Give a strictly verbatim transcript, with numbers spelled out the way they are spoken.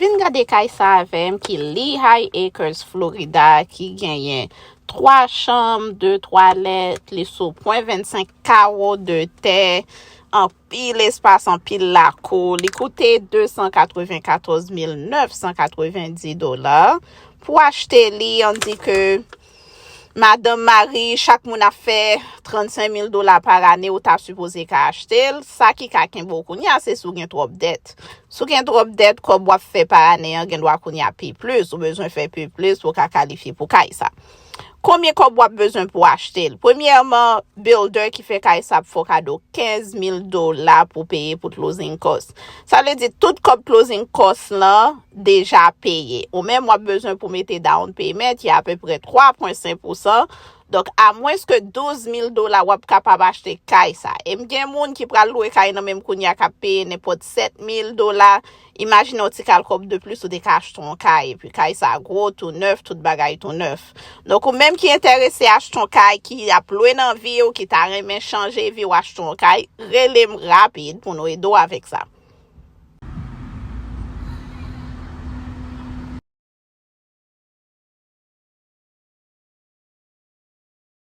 Vin gade kay sa avè m ki Lehigh Acres, Florida, ki genyen twa chanm, de twalèt, li sou pwen vennsenk kawo de tè, anpil espas, anpil lakou. Li koute de san katrevenkatòz mil nèf san katrevendi dola. Pou achte li, ann di ke madanm, mari, chak moun ap fè trannsenk mil dola pa ane, ou ta sipoze ka achte l. Sa ki ka kenbe w kounye a, se si w gen twòp dèt. Si w gen twòp dèt, kòb w ap fè pa ane an gen dwa kounye a pi plis. Ou bezwen fè pi plis pou w ka kalifye pou kay sa. Konbyen kòb w ap bezwen pou w achte l? Premyèman, builder ki fè kay sa ap fè w kado kenz mil dola pou peye pou closing cost. Sa vle di tout kòb closing cost lan deja peye. Ou menm w ap bezwen pou mete down payment ki apeprè twa pwen senk pousan. Donk, amwenske douz mil dola w ap kapab achte kay sa. E m gen moun ki pral lwe kay nan men m kounye a k ap peye nenpòt sèt mil dola. Imajine yon ti kal kòb de plis, ou te ka achte yon kay, epi kay sa gwo, tou nèf, tout bagay tou nèf. Donk, ou menm ki enterese achte yon kay, ki ap lwe nan vi w, ki ta renmen chanje vi w, achte yon kay, rele m rapid pou nou ede w avèk sa.